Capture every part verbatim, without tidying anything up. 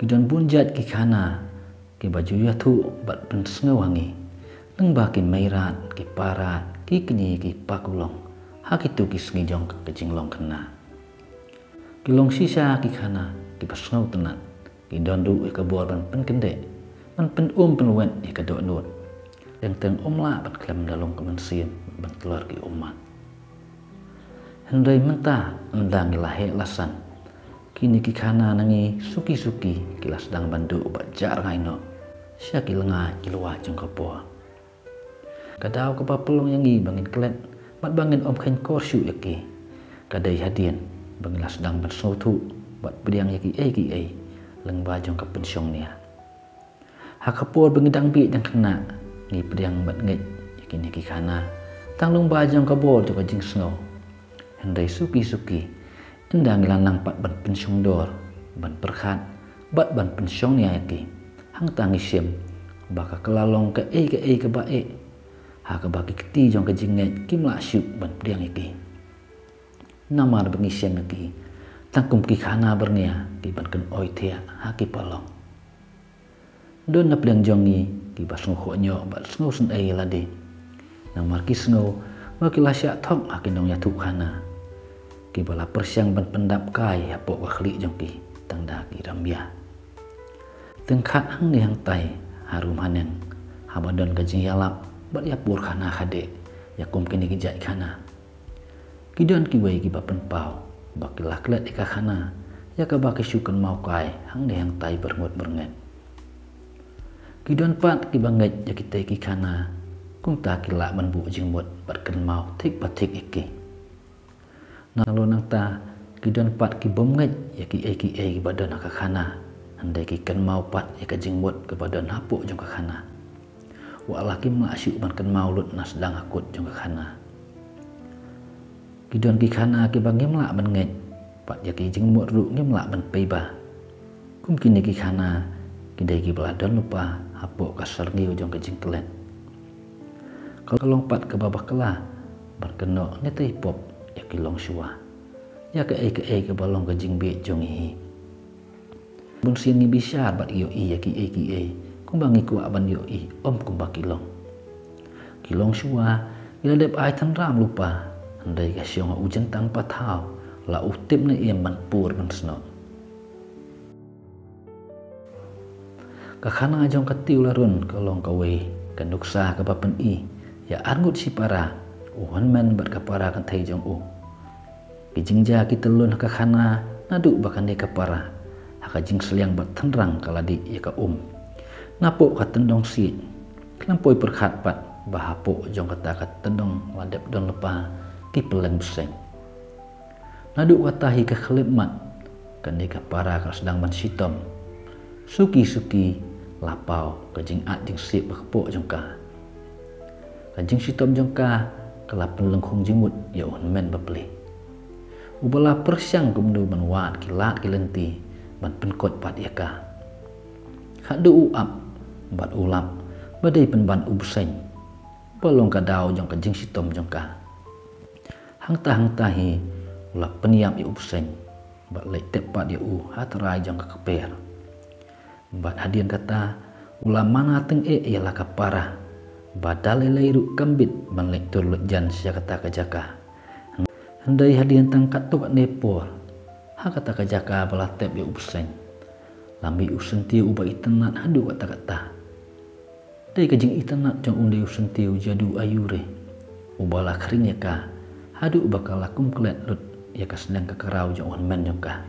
Ki don bun jait ki khana kiba ju ïathuh bad pynsngew ha ngi, lyngba ki meirat, ki parat, ki kñi, ki pakulong, ha kito ki sngi jong ka jinglong khynnah. Ki long shisha ki khana kiba sngewtynnat, ki don ruh ïa ka bor ban pynkyndeh, ban pyn-um pynwet ïa ka dohnud. Teng teng ym lah ban khlem da long ka mynsiem ban tlor ki ummat. Hynrei mynta, ynda ngi la heh la san, kine ki khana na ngi suki suki ki la sdang ban duh bad jah rngai noh sha ki lynga ki lwai jong ka por. Ka daw kaba pynlong ïa ngi ba ngin klet bad ba ngin ym kheiñ kor shuh ïa ki, ka dei hadien ba ngi la sdang ban sngewthuh bad pdiang ïa kiei kiei lyngba jong ka pynshong nia. Ha ka por ba ngi dang bieit dang khynnah, ngi pdiang bad ngeit ïa kine ki khana tang lyngba jong ka bor jong ka jingsngew. Hynrei suki suki, ynda ngi la nang pat ban pynshongdor, ban pyrkhat bad ban pynshong nia ïa ki, hangta ngi shem ba ka kylla long kaei kaei kaba eh, ha kaba ki kti jong ka jingngeit kim lah shuh ban pdiang ïa ki. Namar ba ngi shem ïa ki tang kum ki khana byrngia kiban kynoi thiah ha ki palong. Don na pdeng jong ngi kiba sngewkhohñioh bad sngewsynei ïa lade, namar ki sngew ba ki la shah thok ha ki nongïathuh khana kiba la pyrshang ban pyndap kai hapoh ka khlieh jong ki tang da ki rambia. Teng khat hangne hangtai, harum haneng, haba don ka jingïalap bad ïapor khana khadeh ïa kum kine ki jait khana. Ki don kiwei kiba pynpaw ba ki la klet ïa ka khana ïa kaba ki shu kynmaw kai hangne hangtai byrngut byrnget. Ki don pat kiba ngeit ïa kitei ki khana, kumta ki lah ban buh jingmut bad kynmaw thik pa thik ïa ki. Nalor nangta, ki don pat ki bym ngeit ïa kiei kiei kiba don ha ka khana, hynrei ki kynmaw pat ïa ka jingmut kaba don hapoh jong ka khana. Wat la kim lah shuh ban kynmaw lut na sdang ha kut jong ka khana. Ki don ki khana kiba ngim lah ban ngeit, bad ïa ki jingmut ruh ngim lah ban peiba. Kum kine ki khana, ki dei kiba la don lypa hapoh ka syrngiew jong ka jingklet. Ka long pat kaba bakla ban kynnoh ne tei pop ïa ki longshuwa, ïa kaei kaei kaba long ka jingbieit jong ngi hi. Bun sien ngi bishar bad ïohi ïa kiei kiei kumba ngi kwah ban ïohi, ym kumba ki long. Ki longshuwa ki la dep ai tynram lypa, hynrei ka shong ha u jyntang pathaw, la u tip ne em ban pur ban snoh. Ka khana jong ka Tiew Larun ka long kawei ka nuksa kaba pyni ïa arngut shipara, u hynmen bad ka para kynthei jong u. Ki jingjia ki tyllun ha ka khana naduh ba kane ka para ha ka jingsliang bad tynrang ka la dih ïa ka um napoh ka tyndong siej. Khlem poi pyrkhat pat ba hapoh jong kata ka tyndong la dep don lypa ki pylleng bseiñ. Naduh kata hi ka khyllipmat, kane ka para ka la sdang ban shitom. Suki suki la paw ka jingat jingsiep ha ka kpoh jong ka. Ka jingshitom jong ka ka la pynlyngkhung jingmut ïa u hynmen bapli, uba la pyrshang kumno ban wad ki lad ki lynti ban pynkoit pat ïa ka. Haduh u ap bad u lap ba dei pynban u bseiñ, ba long ka daw jong ka jingshitom jong ka. Hangta hangta hi u la pynïap ïa u bseiñ bad leit tep pat ïa u ha trai jong ka kper. Bad hadien kata u la mana tyngeh ïa la ka para, ba da lei lei ruh kam bit ban leit tur leit jan sha kata ka jaka. Hynrei hadien tang katto katne por, ha kata ka jaka ba la tep ïa u bseiñ, la mih u syntiew uba itynnat haduh katta katta. Dei ka jingitynnat jong une u syntiew jadu aiu re, uba la khring ïa ka haduh ba ka la kum klet lut ïa ka sneng ka kraw jong u hynmen jong ka.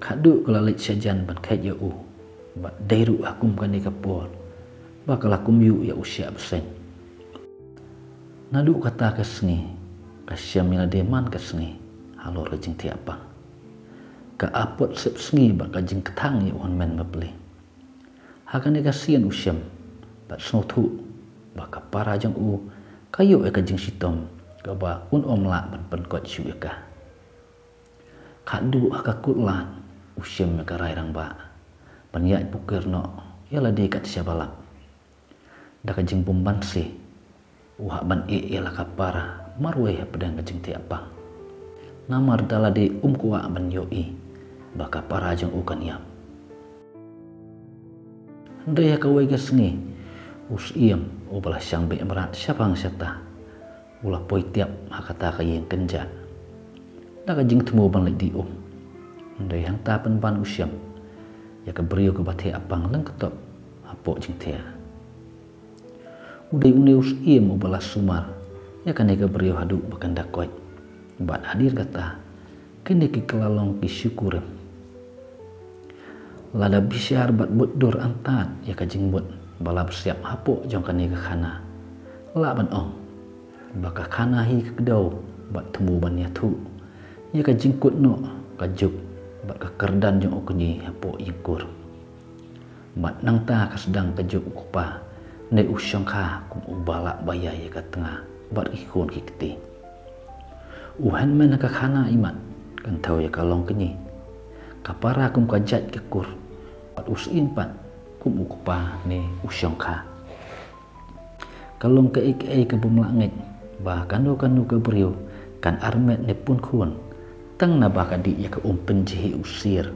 Haduh ka la leit sha jan ban kheit ïa u, bad dei ruh ha kum kane ka por ba ka la kum ïuh ïa u shiah bseiñ. Naduh kata ka sngi ka shem ïa lade man ka sngi halor ka jingthiah pang. Ka apot sepsngi bad ka jingkthang ïa u hynmen bapli. Ha kane ka sien u shem bad sngewthuh ba ka para jong u ka ïoh ïa ka jingshitom kaba un ym lah ban pynkoit shuh ïa ka. Haduh ha ka kut lad u shem ïa ka rai rangbah ban ïaid pukir noh ïa lade kat shaba lap. Da ka jingbymbanse u hap ban ïeh ïa la ka para marwei hapdeng ka jingthiah pang. Namar da lade um kwah ban ïohi ba ka para jong u kan ïap. Hynrei ha kawei ka sngi, u Syiem uba la shang beh mrad shaphang shata u la poi tiap ha kata ka ïing kynjat da ka jingthmu ban leit die um. Hynrei hangta pynban u shem ïa ka briew kaba thiah pang lyngkotop hapoh jingthiah. U dei une u Syiem uba la sumar ïa kane ka briew haduh ba kan da koit. Bad hadien kata, kine ki kylla long ki shu kurim. Lada bishar bad bud dur antad ïa ka jingmut ba la bsiap hapoh jong kane ka khana, lah ban ong ba ka khana hi ka kdew bad thmu ban ïathuh ïa ka jingkut noh ka juk bad ka kyrdan jong u kñi hapoh ïing kur. Bad nangta ka sdang ka juk u kpa ne u shongkha kum uba lah ba ïai ïa ka tnga bad ki khun ki kti. U hynmen ha ka khana imat kan thew ïa ka long kñi, ka para kum ka jait ka kur, bad u Syiem pat kum u kpa ne u shongkha. Ka long kaei kaei ka bym lah ngeit ba kano kano ka briew kan armet ne pun khun tang naba ka dih ïa ka um pynjhieh u sier,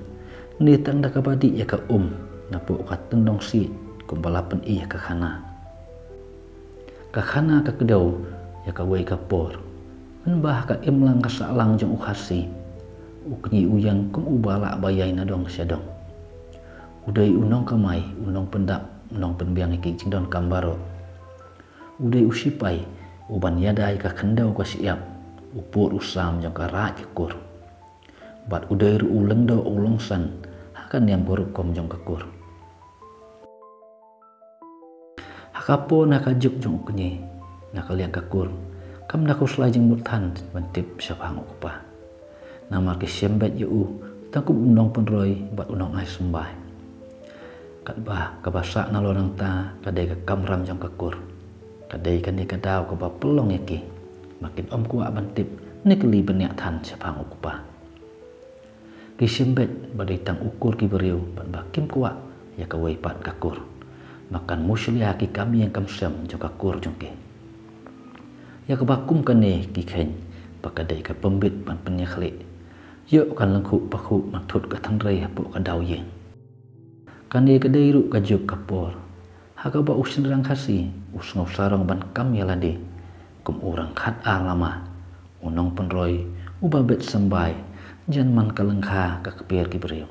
ne tang da kaba dih ïa ka um napoh ka tyndong siej kumba la pyni ha ka khana. Ka khana ka kdew ïa kawei ka por, mynba ha ka imlang ka sahlang jong u Khasi, u kñi u ïeng kum uba lah ba ïai na dong sha dong. U dei u nongkamai, u nongpyndap, u nongpynbiang ïa ki jingdonkam baroh. U dei u sipai uban ïada ïa ka khyndew ka shyiap, u pud u sam jong ka raid ka kur. Bad u dei ruh u lyngdoh u longsan ha ka niam ka rukom jong ka kur. Ha ka por na ka juk jong u kñi, na ka liang ka kur, kam da khuslai jingmut than ban tip shaphang u kpa. Namar ki shem beit ïa u tang kum u nongpynroi bad u nongai symbai. Katba kaba sah nalor nangta ka dei ka kamram jong ka kur. Ka dei kane ka daw kaba pynlong ïa ki ba kin ym kwah ban tip ne kylli bniah than shaphang u kpa. Ki shem beit ba dei tang u kur ki briew bad ba kim kwah ïa kawei pat ka kur ba kan mushlia ki kam ïing kam sem jong ka kur jong ki. Ïa kaba kum kane ki kheiñ ba ka dei ka pynbit ban pynïakhlieh. Ïoh kan lyngkhuh pakhuh ban thut ka tynrai hapoh ka daw ïing. Kane ka dei ruh ka juk ka por ha kaba u shynrang Khasi u sngew sarong ban kam ïa lade kum u ryngkat ar lama, u nongpynroi uba bit symbai, jan man ka lyngkha ka kper ki briew.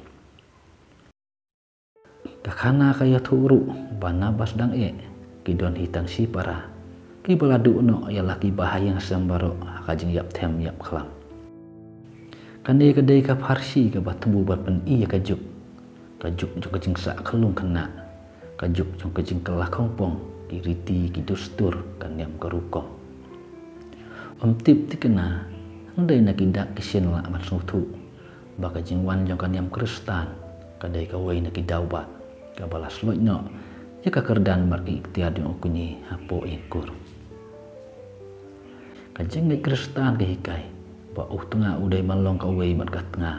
Ka khana ka ïathuh ruh ba naba sdang eh ki don hi tang shi para kiba la duh noh ïa la ki bahaïing sem baroh ha ka jingïap them ïap khlam. Kane ka dei ka pharshi kaba thmu ban pyni ïa ka juk, ka juk jong ka jingsah khyllung khynnah, ka juk jong ka jingkylla khongpong, ki riti ki dustur, ka niam ka rukom. Ym tip thikna, hynrei na ki dak ki shin lah ban sngewthuh ba ka jingwan jong ka niam Khristan ka dei kawei na ki daw ba kaba la sloit noh ïa ka kyrdan bad ki iktiar jong u kñi hapoh ïing kur. Ka jingngeit Khristan ka hikai ba u tnga u dei ban long kawei bad ka tnga,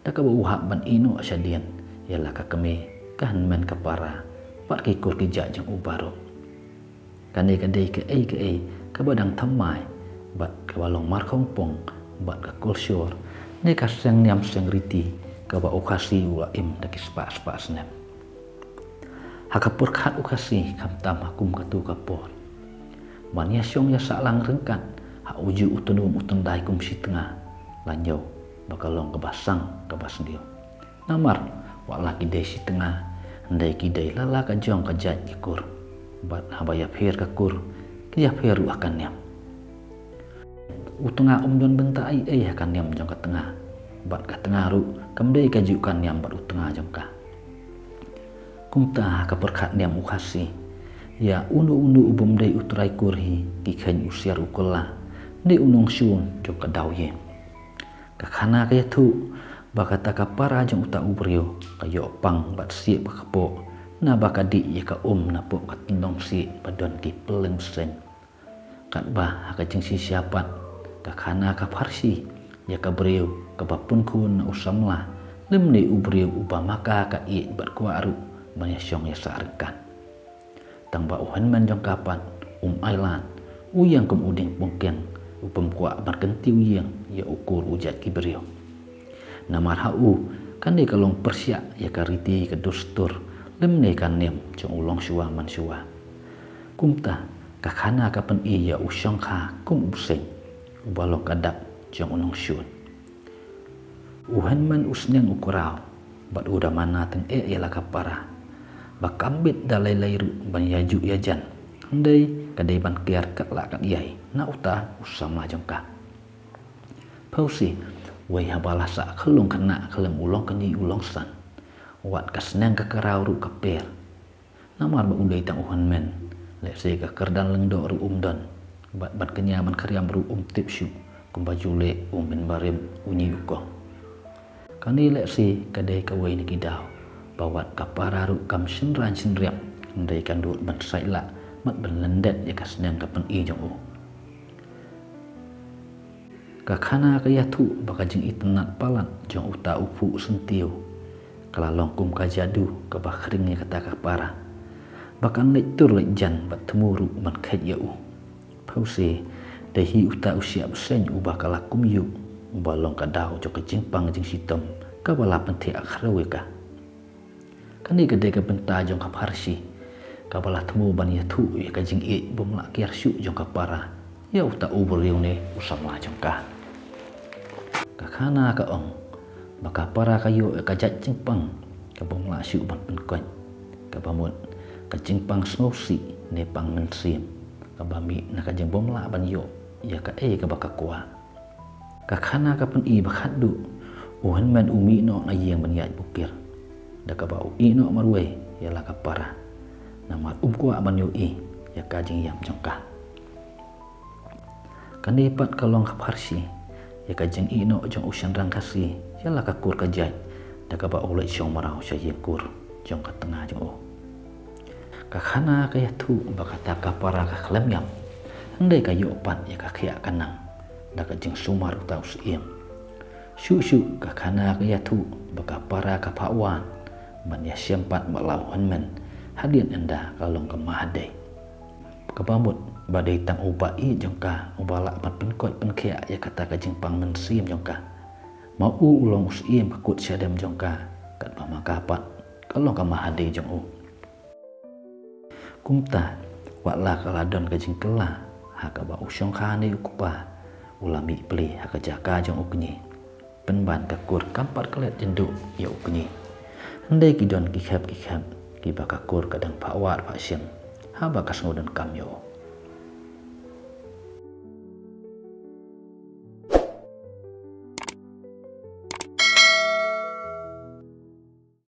da kaba u hap ban ïeh noh shadien ïa la ka kmie, ka hynmen, ka para bad ki kur ki jait jong u baroh. Kane ka dei kaei kaei kaba dang thymmai bad kaba long markhongpong bad ka kulshor ne ka seng niam seng riti kaba u Khasi u la im da ki spah spah snem. Ha ka pyrkhat u Khasi, khamtam ha kum katu ka por, ban ïashong ïasahlang ryngkat ha u juh u tnum u tyndai kum shi tnga la ñiew ba ka long kaba sang kaba sniew. Namar wat la ki dei shi tnga, hynrei ki dei la la ka jong ka jait ki kur. Bad haba ïapher ka kur, ki ïapher ruh ha ka niam. U tnga um don bynta ei ei ha ka niam jong ka tnga, bad ka tnga ruh kam dei kajuh ka niam bad u tnga jong ka. Kumta ha ka pyrkhat niam u Khasi, ïa uno uno u bym dei u trai kur hi ki kheiñ u siar u kylla ne u nongshun jong ka daw ïing. Ka khana ka ïathuh ba kata ka para jong uta u briew ka ïoh pang bad sieh ba kpoh naba ka dih ïa ka um napoh ka tyndong siej ba don ki pylleng bseiñ. Katba ha ka jingshisha pat, ka khana ka pharshi ïa ka briew kaba pun khun na u samla lymne u briew uba ma ka ka ïeit bad kwah ruh ban ïashong ïasah ryngkat. Tangba u hynmen jong ka pat um ailad, u ïeng kum u dieng pungkeng, u bym kwah ban kyntiew ïing ïa u kur u jait ki briew. Namar ha u, kane ka long pyrshah ïa ka riti ka dustur Lymne ka niam jong u longshuwa manshuwa. Kumta ka khana ka pyni ïa u shongkha kum u bseiñ uba long ka dak jong u nongshun. U hynmen u sneng u kraw bad u da mana tyngeh ïa la ka para ba kam bit da lei lei ruh ban ïajuh ïajan. Hynrei ka dei ban kiar katba lah kat ïai na uta u samla jong ka. Phewse, wei haba la sah khyllung khynnah khlem u long kñi u long san, wat ka sneng ka kraw ruh ka per. Namar ba u dei tang u hynmen, lehse ka kyrdan lyngdoh ruh um don bad ban kñia ban khriam ruh um tip shuh, kumba ju leh u mynbarim u ñi u kong. Kane lehse ka dei kawei na ki daw ba wat ka para ruh kam shynraiñ shynriap, hynrei kan duh ban sait lah bad ban lyndet ïa ka sneng ka pyni jong u. Ka khana ka ïathuh ba ka jingitynnad palat jong uta u phuh syntiew ka la long kum ka jadu kaba khring ïa kata ka para ba kan leit tur leit jan bad thmu ruh ban kheit ïa u. Phewse, dei hi uta u shiah bseiñ uba ka la kumjuh, uba long ka daw jong ka jingpang jingshitom kaba la pynthiah khrew ïa ka. Kane ka dei ka bynta jong ka pharshi kaba la thmu ban ïathuh ïa ka jingïeit bym lah kiar shuh jong ka para ïa uta u briew ne u samla jong ka. Ka khana ka ong ba ka para ka ïoh ïa ka jait jingpang ka bym lah shuh ban pynkoit, kaba mut ka jingpang sngewsih ne pang mynsiem, kaba mih na ka jingbym lah ban ïoh ïa kaei kaba ka kwah. Ka khana ka pyni ba khatduh u hynmen u mih noh na ïing ban ïaid bukir, da kaba u ïeh noh marwei ïa la ka para, namar um kwah ban ïohi ïa ka jingïap jong ka. Kane pat ka long ka pharshi ïa ka jingïeh noh jong u shynrang Khasi ïa la ka kur ka jait, da kaba u leit shong mraw sha ïing kur jong ka tnga jong u. Ka khana ka ïathuh ba kata ka para ka khlem ïap, hynrei ka ïoh pat ïa ka khiah ka nang da ka jingsumar uta u syiem. Shuh shuh ka khana ka ïathuh ba ka para ka phah wad ban ïashem pat bad la u hynmen hadien ynda ka long ka Mahadei. Kaba mut ba dei tang u ba ïeit jong ka uba lah ban pynkoit pynkhiah ïa kata ka jingpang mynsiem jong ka. Ma u u long u syiem ka kut shadem jong ka, katba ma ka pat ka long ka Mahadei jong u. Kumta, wat la ka la don ka jingkylla ha kaba u shongkha ne u kpa u la mih plie ha ka jaka jong u kñi, pynban ka kur kam pat klet jynduh ïa u kñi. Hynrei ki don ki khep ki khep kiba ka kur ka dang phah wad phah shem haba ka sngewdonkam ïa u.